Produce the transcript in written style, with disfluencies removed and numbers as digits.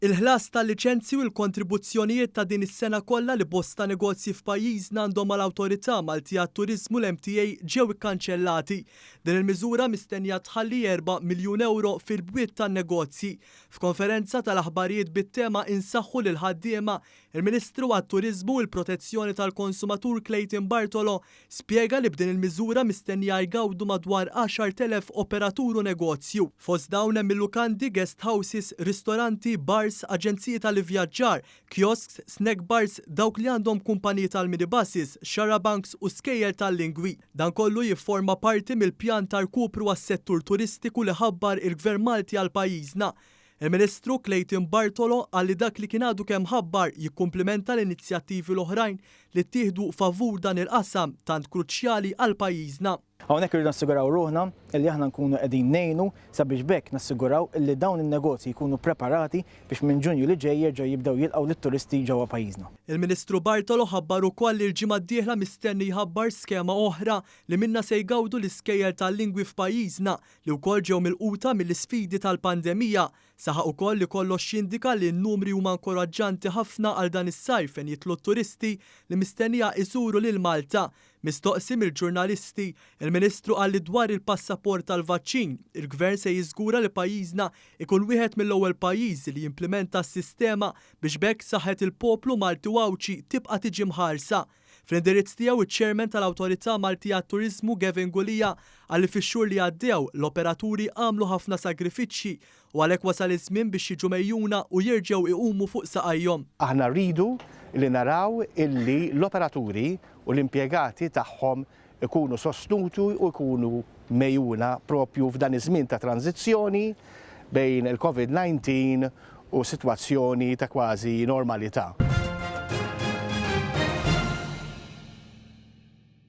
Il-ħlas tal-liċenzji u l-kontribuzzjonijiet ta' din is-sena kollha li bosta negozji f'pajjiżna għandhom mal-Awtorità Maltija għat-Turiżmu l-MTA ġew ikkanċellati. Din il-miżura mistennija tħalli erba' miljun ewro fil-bwiet tan-negozji. F'konferenza tal-aħbarijiet bit-tema 'Insaħħu lill-ħaddiema', il-Ministru għat-Turiżmu u l-Protezzjoni tal-Konsumatur Clayton Bartolo spjega li b'din il-miżura mistennija jgawdu madwar 10,000 operatur u negozju. Fost dawn hemm il-lukandi, guest houses, ristoranti, bars, aġenziji tal-ivvjaġġar, kiosks, snack bars, dawk li għandhom kumpaniji tal-minibuses, xarabanks u skejjel tal-lingwi. Dan kollu jifforma parti mill-pjan ta' rkupru għas-settur turistiku li ħabbar il-Gvern Malti għal pajjiżna. Il-Ministru Clayton Bartolo qal li dak li kien għadu kemm ħabbar jikkumplimenta l-inizjattivi l-oħrajn li ttieħdu favur dan il-qasam tant kruċjali għal pajjiżna. Hawnhekk irridu nassiguraw ruħna illi aħna nkunu qegħdin ngħinu sabiex b'hekk nassiguraw illi dawn in-negozji jkunu preparati biex minn Ġunju li ġej jerġgħu jibdew jilqgħu lit-turisti ġewwa pajjiżna. Il-Ministru Bartolo ħabbar ukoll li l-ġimgħa d-dieħla mistenni jħabbar skema oħra li minnha se jgawdu l-iskejjel tal-lingwi f'pajjiżna li wkoll ġew milquta mill-isfidi tal-pandemija. Saħaq ukoll li kollox jindika li n-numri huma inkoraġġanti ħafna għal dan is-sajf fejn jidħlu t-turisti li mistennija jżuru lil Malta. Mistoqsi mill-ġurnalisti, il-Ministru qal li dwar il-passaport tal-vaċċin, il-Gvern se jiżgura li pajjiżna ikun wieħed mill-ewwel pajjiżi li jimplimenta s-sistema biex b'hekk saħħet il-poplu Malti u Għawdxi tibqa' tiġi mħarsa. Fl-indirizz tiegħu iċ-Chairman tal-Awtorità Maltija għat-Turiżmu Gavin Gulia qal li fix-xhur li għaddew l-operaturi għamlu ħafna sagrifiċċji u għalhekk wasal iż-żmien biex jiġu megħjuna u jerġgħu iqumu fuq saqajhom. Aħna rridu li naraw illi l-operaturi u l-impjegati tagħhom ikunu sostnuti u jkunu megħjuna propju f'dan iż-żmien ta' tranżizzjoni bejn il-Covid 19 u sitwazzjoni ta' kważi normalità.